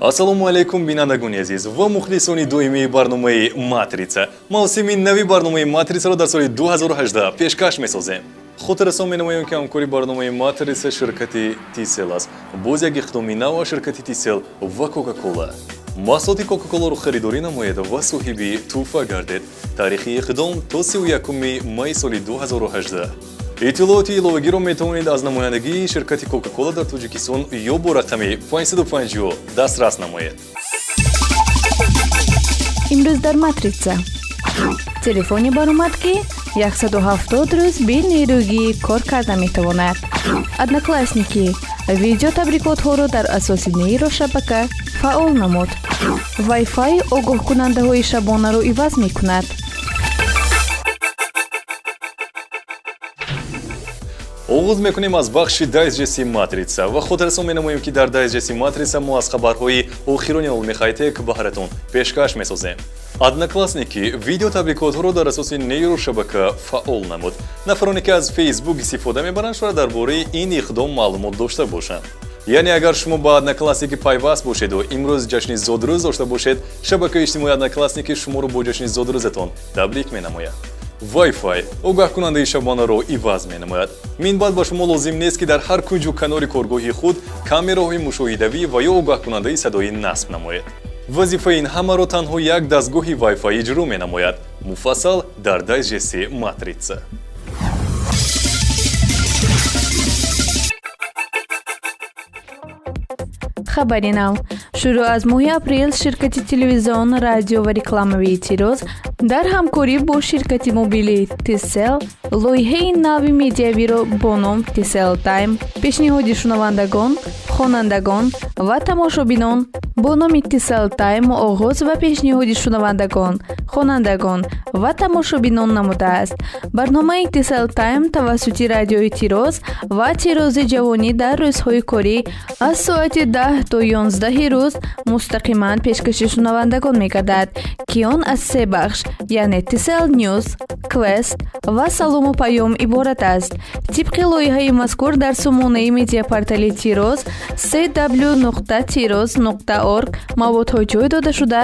Ассалому алайкум, бинандагони азиз ва мухлисони доимии барномаи «Матрица». Мавсими нави барномаи «Матрицаро» дар соли 2018 пешкаш месозем. Хотиррасон менамоем, ки ҳамкори барномаи «Матрица» ширкати Тисел аст. Боз як иқдоми нав аз ширкати Тисел ва Кока-Кола. Маҳсулоти Кока-Коларо харидорӣ намоед ва соҳиби тӯҳфа гардед. Таърихи иқдом то 31 май соли 2018. Иттилооти иловагиро метавонед аз намояндагии ширкати Кока-Кола дар Тоҷикистон ё бо рақами 550 дастрас намоед. Имрӯз дар «Матрица» телефоне баромад, ки 170 рӯз бенерӯгӣ кор карда метавонад. «Одноклассники» видеотабрикотҳоро дар асоси нейрошабака фаъол намуд. Wi-Fi огоҳкунандаҳои шабонаро иваз мекунад. Оғоз мекунем аз бахши дайджести «Матрица» ва хотиррасон менамоем, ки дар дайджести «Матрица» мо аз хабарҳои охирони олами хайтек баҳратон пешкаш месозем. «Одноклассники» видеотабрикотҳоро дар асоси нейрошабака фаъол намуд. Нафароне, ки аз Фейсбук истифода мебаранд, шояд дар бораи ин иқдом маълумот дошта бошанд. Яъне агар шумо ба «Одноклассники» пайваст бошеду имрӯз ҷашни зодрӯз дошта бошед, шабакаи иҷтимоии «Одноклассники» шуморо бо ҷашни зодрӯзатон табрик менамояд. Wi-Fi огаҳкунандаи шабонаро иваз менамояд. Минбаъд ба шумо лозим нест, ки дар ҳар кунҷу канори коргоҳи худ камераҳои мушоҳидавӣ ва ё огаҳкунандаи садоӣ насб намоед. Вазифаи ин ҳамаро танҳо як дастгоҳи Wi-Fi иҷро менамояд. Муфассал дар дайджести «Матрица». Хабари нав: шурӯъ аз моҳи апрел ширкати телевизион, радио ва рекламавии «Тироз» дар ҳамкорӣ бо ширкати мобилии Тисел лоиҳаи нави медиавиро бо ном «Тисел Тайм» пешниҳоди шунавандагон, хонандагон ва тамошобинон бо номи «Тисел Тайм» оғоз ва пешниҳоди шунавандагон, хонандагон ва тамошобинон намудааст. Барномаи «Тисел Тайм» тавассути радиои «Тироз» ва «Тирози ҷавонӣ» дар рӯзҳои корӣ аз соати 10 то 11-и рӯз мустақиман пешкаши шунавандагон мегардад, ки он аз се бахш, яъне «Тисел Нюз», «Квест» ва «Салому паём» иборат аст. Тибқи лоиҳаи мазкур дар сомонаи медиапортали «Тироз» cw.tiroz.org маводҳо ҷой дода шуда,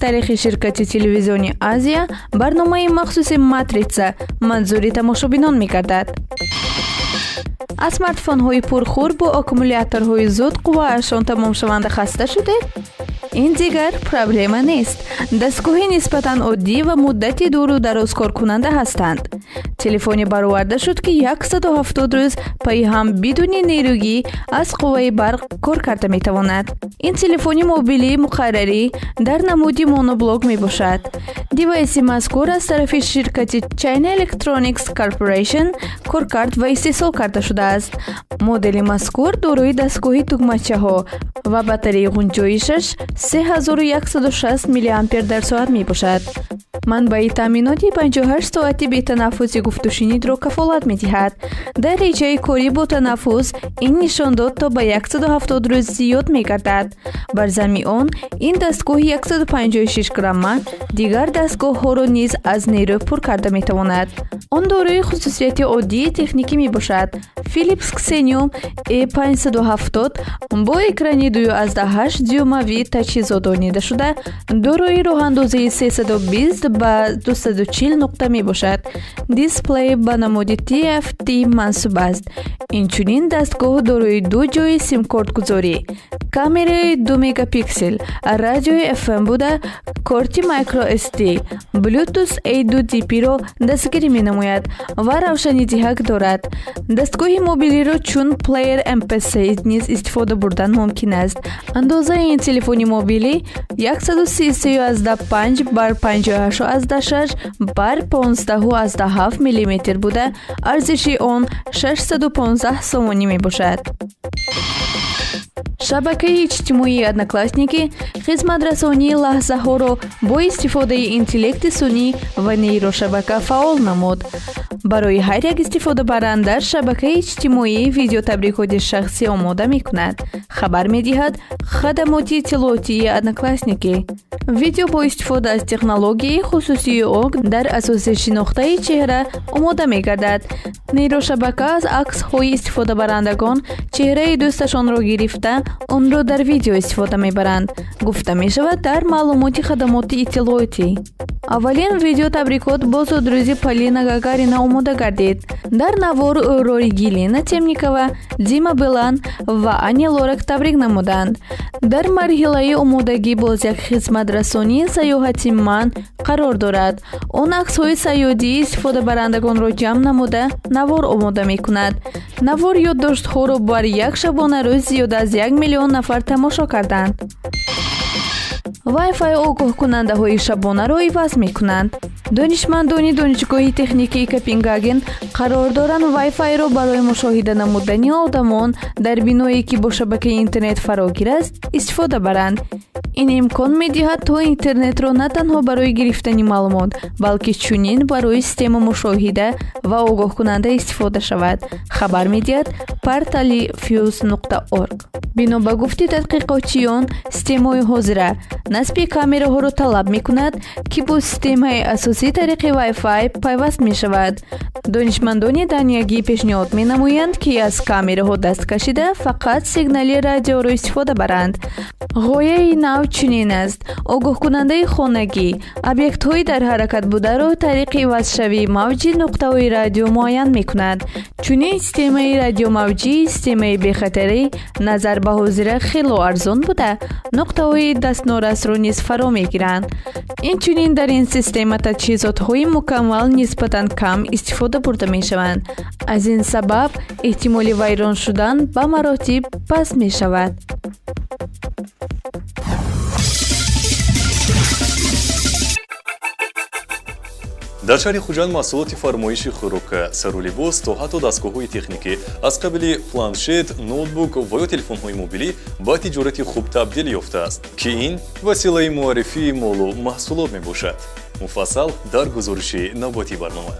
тариқи ширкати телевизиони «Азия» барномаи махсуси «Матрица» манзури тамошобинон мегардад. Аз смартфонҳои пурхӯр бо аккумуляторҳои зуд қувваашон тамомшаванда хаста шудед? Ин дигар проблема нест. Дастгоҳи нисбатан оддӣ ва муддати дуру дароз коркунанда ҳастанд. Телефоне бароварда шуд, ки 170 рӯз пайи ҳам бидуни нерӯгӣ аз қувваи барқ кор карда метавонад. Ин телефони мобилии муқаррарӣ дар намуди моноблок мебошад. Девайси мазкур аз тарафи ширкати China Electronics Corporation коркард ва истеҳсол карда шудааст. Модели мазкур дорои дастгоҳи тугмачаҳо ва батареи ғунҷоишаш 3160 миллиампер дар соат мебошад. Манбаи таъминоти 58 соати бетанаффуси гуфтушунидро кафолат медиҳад. Дар реҷаи корӣ бо танаффус ин нишондод то ба 170 рӯз зиёд мегардад. Бар замми он, ин дастгоҳи 156 грамма дигар дастгоҳҳоро низ аз нерӯ пур карда метавонад. Он дорои хусусияти оддии техникӣ мебошад. Philips Xenium E570 бо экрани 2,8 дюймавӣ таҷҳизодонида шуда, дорои роҳандозии 320 ба 240 нуқта мебошад. Дисплей ба намуди TFT мансуб аст. Инчунин дастгоҳ дорои ду ҷои симкортгузорӣ, камераи 2 мегапиксел, радиои FM буда, корти microSD, Bluetooth A2DP-ро дастгирӣ менамояд ва равшанидиҳак дорад. Дастгоҳи мобилиро чун плеер MP3 низ истифода бурдан мумкин аст. Андозаи ин телефони мобилӣ 133,5 бар 58,6 бар 15,7 миллиметр буда, арзиши он 615 сомонӣ мебошад. Шабакаи иҷтимоии «Одноклассники» хизматрасонии лаҳзаҳоро бо истифодаи интеллекти сунъӣ ва нейрошабака фаъол намуд. Барои ҳар як истифодабаранда шабакаи иҷтимоӣ видеотабрикоти шахсӣ омода мекунад, хабар медиҳад хадамоти иттилоотии «Одноклассники». Видео бо истифода аз технологияи хусусии ОГ дар асоси шинохтаи чеҳра омода мегардад. Нейрошабака аз аксҳои истифодабарандагон чеҳраи дӯсташонро гирифта, онро дар видео истифода мебаранд, гуфта мешавад дар маълумоти хадамоти иттилоотӣ. Аввалин видеотабрикот бо зодрӯзи Полина Гагарина омода гардид. Дар навор ӯро Елена Темникова, Дима Билан ва Ани Лорак табрик намуданд. Дар марҳилаи омодагӣ боз як хизматрасонии сайёҳати ман қарор дорад. Он аксҳои сайёдии истифодабарандагонро ҷамъ намуда навор омода мекунад. Навор ёддоштҳоро бар як шабонарӯз зиёда аз 1 миллион нафар тамошо карданд. Wi-Fi огоҳкунандаҳои шабонаро иваз мекунанд. Донишмандони Донишгоҳи техникии Копенгаген қарор доранд Wi-Fi-ро барои мушоҳида намудани одамон дар биное, ки бо шабакаи интернет фарогир аст, истифода баранд. Ин имкон медиҳад, то интернетро на танҳо барои гирифтани маълумот, балки чунин барои система мушоҳида ва огоҳкунанда истифода шавад, хабар медиҳад портали fuse.org. Бино ба гуфти тадқиқотчиён, системаҳои ҳозира насби камераҳоро талаб мекунад, ки бо системаи асосӣ тариқи Wi-Fi пайваст мешавад. Донишмандони даниягӣ пешниҳод менамоянд, ки аз камераҳо даст кашида, фақат сигнали радиоро истифода баранд. Ғояи нав чунин аст: огоҳкунандаи хонагӣ объектҳои дар ҳаракат бударо тариқи ивазшавии мавҷи нуқтаҳои радио муайян мекунад. Чунин системаи радиомавҷӣ системаи бехатарӣ назар ба ҳозира хело арзон буда, нуқтаҳои дастнорасро низ фаро мегиранд. Инчунин дар ин система таҷҳизотҳои мукаммал нисбатан кам истифода бурда мешаванд. Аз ин сабаб эҳтимоли вайрон шудан ба маротиб паст мешавад. Дар шаҳри Хуҷанд маҳсулоти фармоиши хӯрока, сару либос то ҳатто дастгоҳҳои техникӣ аз қабили планшет, ноутбук ва ё телефонҳои мобилӣ ба тиҷорати хуб табдил ёфтааст, ки ин василаи муаррифии молу маҳсулот мебошад. Муфассал дар гузориши навбатии барнома.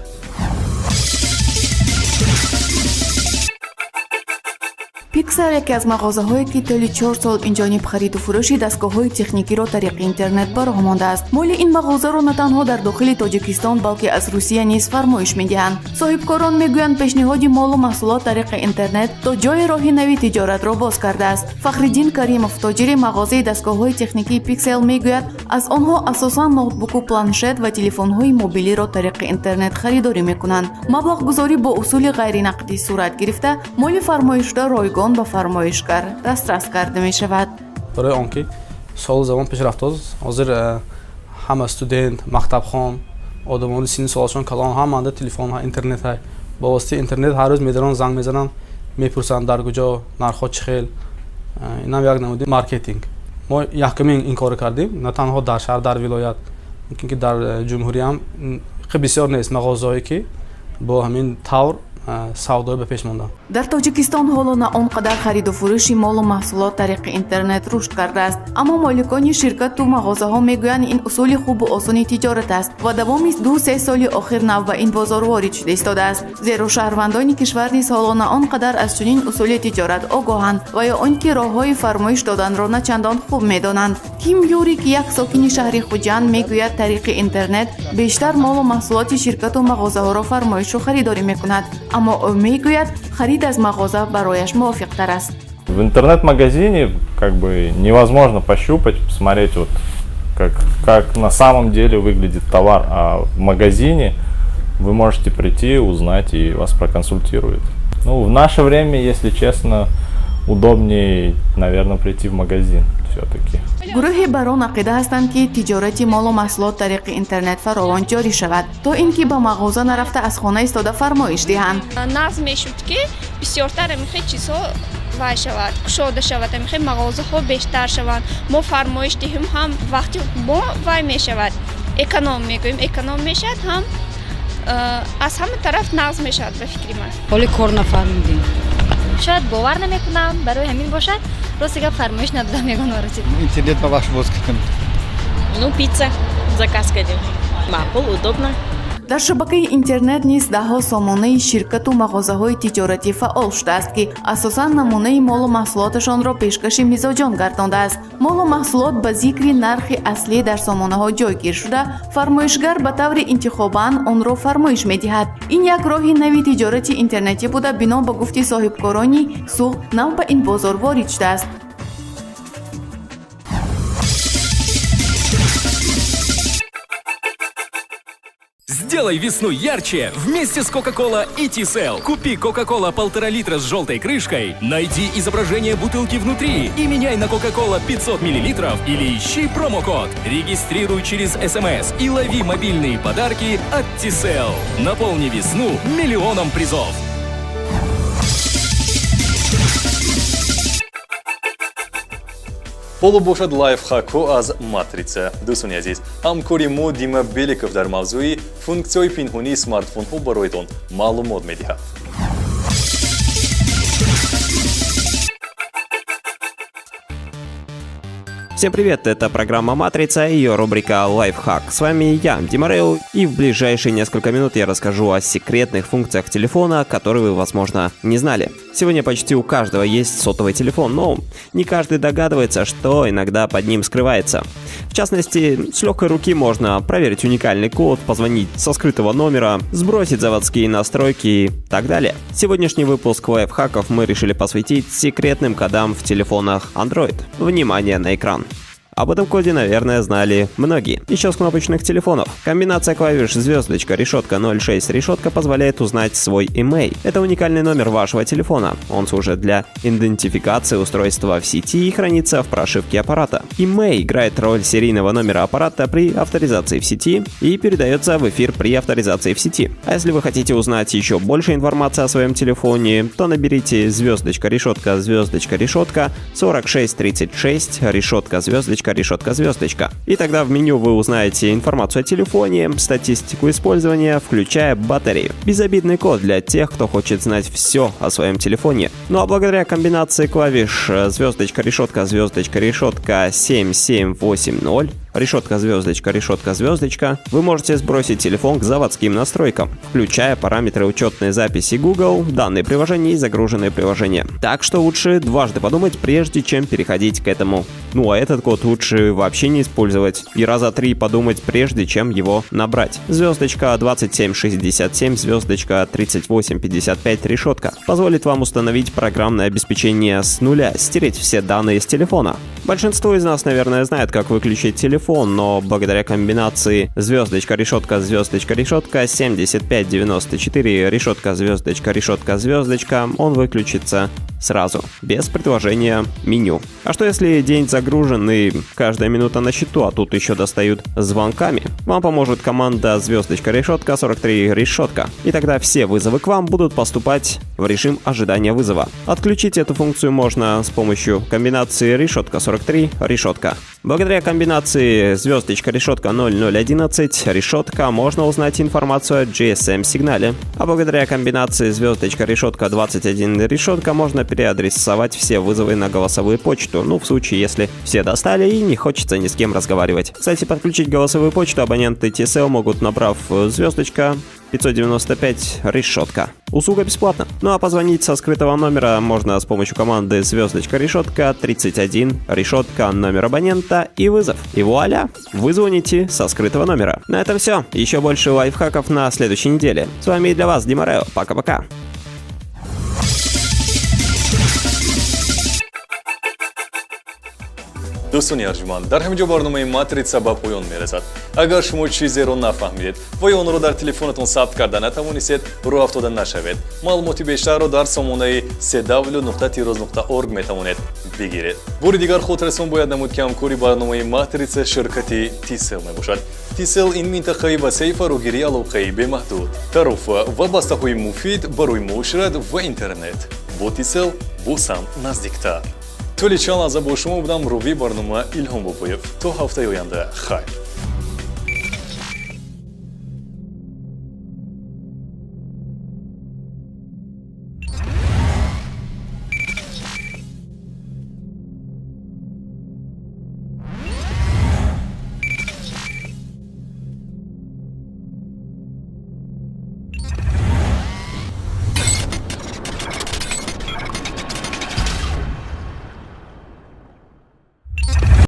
Пиксел яке аз мағозаҳое, ки тӯли 4 сол инҷониб хариду фурӯши дастгоҳҳои техникиро тариқи интернет ба роҳ мондааст. Моли ин мағозаро на танҳо дар дохили Тоҷикистон, балки аз Русия низ фармоиш медиҳанд. Соҳибкорон мегӯянд, пешниҳоди молу маҳсулот тариқи интернет то ҷои роҳи нави тиҷоратро боз кардааст. Фахриддин Каримов, тоҷири мағозаи дастгоҳҳои техникии Пиксел, мегӯяд, аз онҳо асосан ноутбуку планшет ва телефонҳои мобилиро тариқи интернет харидорӣ мекунанд. Маблағгузорӣ бо усули ғайринақдӣ сурат гирифта, моли фармоишшуда ройгон ба фармоишгар дастрас карда мешавад. Барои он ки солу замон пешрафтоз, ҳозир ҳама студент, мактабхон, одамони синни солашон калон ҳамаанда телефонҳо, интернетҳай. Ба воситаи интернет ҳар рӯз медарон, занг мезананд, мепурсанд, дар куҷо, нархҳо чӣ хел. Инам як намуди маркетинг. Мо якумин ин корро кардем, на танҳо дар шаҳр, дар вилоят, мумкин ки дар ҷумҳурӣ ҳам бисёр нест мағозаҳое, ки бо ҳамин тавр савдои ба пеш монданд. Дар Тоҷикистон ҳоло на он қадар хариду фурӯши молу маҳсулот тариқи интернет рушд кардааст, аммо моликони ширкату мағозаҳо мегӯянд, ин усули хубу осони тиҷорат аст ва давоми 2-3 соли охир нав ба ин бозор ворид шуда истодааст, зеро шаҳрвандони кишвар низ ҳоло на он қадар аз чунин усули тиҷорат огоҳанд ва ё он ки роҳҳои фармоиш доданро на чандон хуб медонанд. Ким Юрик, як сокини шаҳри Хуҷанд, мегӯяд, тариқи интернет бештар молу маҳсулоти ширкату мағозаҳоро фармоишу харидорӣ мекунад, аммо ӯ мегӯяд, харид аз мағоза барояш мувофиқтар аст. В интернет-магазине как бы невозможно пощупать, посмотреть, вот как на самом деле выглядит товар, а в магазине вы можете прийти, узнать, и вас проконсультируют. Ну, в наше время, если честно, удобнее, наверное, прийти в магазин все-таки. Гурӯҳе бар он ақида ҳастанд, ки тиҷорати молу маҳсулот тариқи интернет фаровон ҷорӣ шавад, то ин ки ба мағоза нарафта, аз хона истода фармоиш диҳанд. Нағз мешуд, ки бисёртар амихе чизҳо вай шавад, кушода шавад, амихе мағозаҳо бештар шаванд, мо фармоиш диҳем, ҳам вақти мо вай мешавад, эконом мегӯем, эконом мешавад, ҳам аз ҳама тараф нағз мешавад, ба фикри ман. Ҳоли кор нафаҳмидем. Шояд бовар намекунам, барои ҳамин бошад, рости гап, фармоиш надодам ягон маротиба. Интернет ба ваш боз кардем. Ну, пицца заказ кардем. Маъқул, удобно. Дар шабакаи интернет низ даҳҳо сомонаи ширкату мағозаҳои тиҷоратӣ фаъол шудааст, ки асосан намунаи молу маҳсулоташонро пешкаши мизоҷон гардондааст. Молу маҳсулот ба зикри нархи аслӣ дар сомонаҳо ҷойгир шуда, фармоишгар ба таври интихобан онро фармоиш медиҳад. Ин як роҳи нави тиҷорати интернетӣ буда, бино ба гуфти соҳибкорони суғд, нав ба ин бозор ворид шудааст. Сделай весну ярче вместе с Coca-Cola и Tcell. Купи Coca-Cola 1,5 литра с желтой крышкой, найди изображение бутылки внутри и меняй на Coca-Cola 500 мл или ищи промокод. Регистрируй через СМС и лови мобильные подарки от Tcell. Наполни весну миллионом призов. Ҳоло бошад лайфхакҳо аз Матрица. Дӯстони азиз, ҳамкори мо Дима Беликов дар мавзӯи функсияҳои пинҳонии смартфонҳо бароятон маълумот медиҳад. Всем привет, это программа «Матрица» и ее рубрика «Лайфхак». С вами я, Дима Рейл, и в ближайшие несколько минут я расскажу о секретных функциях телефона, которые вы, возможно, не знали. Сегодня почти у каждого есть сотовый телефон, но не каждый догадывается, что иногда под ним скрывается. В частности, с легкой руки можно проверить уникальный код, позвонить со скрытого номера, сбросить заводские настройки и так далее. Сегодняшний выпуск лайфхаков мы решили посвятить секретным кодам в телефонах Android. Внимание на экран. Об этом коде, наверное, знали многие. Еще с кнопочных телефонов. Комбинация клавиш звездочка, решетка 06, решетка позволяет узнать свой IMEI. Это уникальный номер вашего телефона. Он служит для идентификации устройства в сети и хранится в прошивке аппарата. IMEI играет роль серийного номера аппарата при авторизации в сети и передается в эфир при авторизации в сети. А если вы хотите узнать еще больше информации о своем телефоне, то наберите звездочка, решетка, звездочка, решетка 4636, решетка, звездочка, решетка, звездочка. И тогда в меню вы узнаете информацию о телефоне, статистику использования, включая батарею. Безобидный код для тех, кто хочет знать все о своем телефоне. Ну а благодаря комбинации клавиш звездочка, решетка, звездочка, решетка 7780, решетка, звездочка, решетка, звездочка, вы можете сбросить телефон к заводским настройкам, включая параметры учетной записи Google, данные приложения и загруженные приложения. Так что лучше дважды подумать, прежде чем переходить к этому. Ну а этот код лучше вообще не использовать и раза три подумать, прежде чем его набрать. Звездочка 2767, звездочка 3855, решетка позволит вам установить программное обеспечение с нуля, стереть все данные с телефона. Большинство из нас, наверное, знает, как выключить телефон, но благодаря комбинации звездочка, решетка, звездочка, решетка 7594, решетка, звездочка, решетка, звездочка, он выключится сразу, без предложения меню. А что если день загружен и каждая минута на счету, а тут еще достают звонками? Вам поможет команда звездочка, решетка, 43, решетка. И тогда все вызовы к вам будут поступать в режим ожидания вызова. Отключить эту функцию можно с помощью комбинации решетка 43, решетка. Благодаря комбинации звездочка, решетка 0011, решетка можно узнать информацию о GSM-сигнале. А благодаря комбинации звездочка, решетка 21, решетка можно переадресовать все вызовы на голосовую почту, ну в случае, если все достали и не хочется ни с кем разговаривать. Кстати, подключить голосовую почту абоненты Tcell могут, набрав звездочка 595 решетка. Услуга бесплатна. Ну а позвонить со скрытого номера можно с помощью команды звездочка решетка 31 решетка номер абонента и вызов. И вуаля, вы звоните со скрытого номера. На этом все. Еще больше лайфхаков на следующей неделе. С вами и для вас Дима Рео. Пока-пока. Дӯстони арҷуманд, дар ҳамин ҷо барномаи Матрица ба поён мерасад. Агар шумо чизеро нафаҳмидед ва ё онро дар телефонатон сабт карда натавонистед, рӯ афтода нашавед. Маълумоти бештарро дар сомонаи cw.tiroz.org метавонед бигиред. Бори дигар хотиррасон бояд намуд, ки ҳамкори барномаи Матрица ширкати Tcell мебошад. Tcell ин минтақаи васеи фарогирии алоқаи бемаҳдуд, тарофа ва бастаҳои муфид барои муошират ва интернет. Бо Tcell боз ҳам наздиктар. Тӯли чанд лаҳза бо шумо будам ровии барнома Илҳом Бобоев. То ҳафтаи оянда хайр.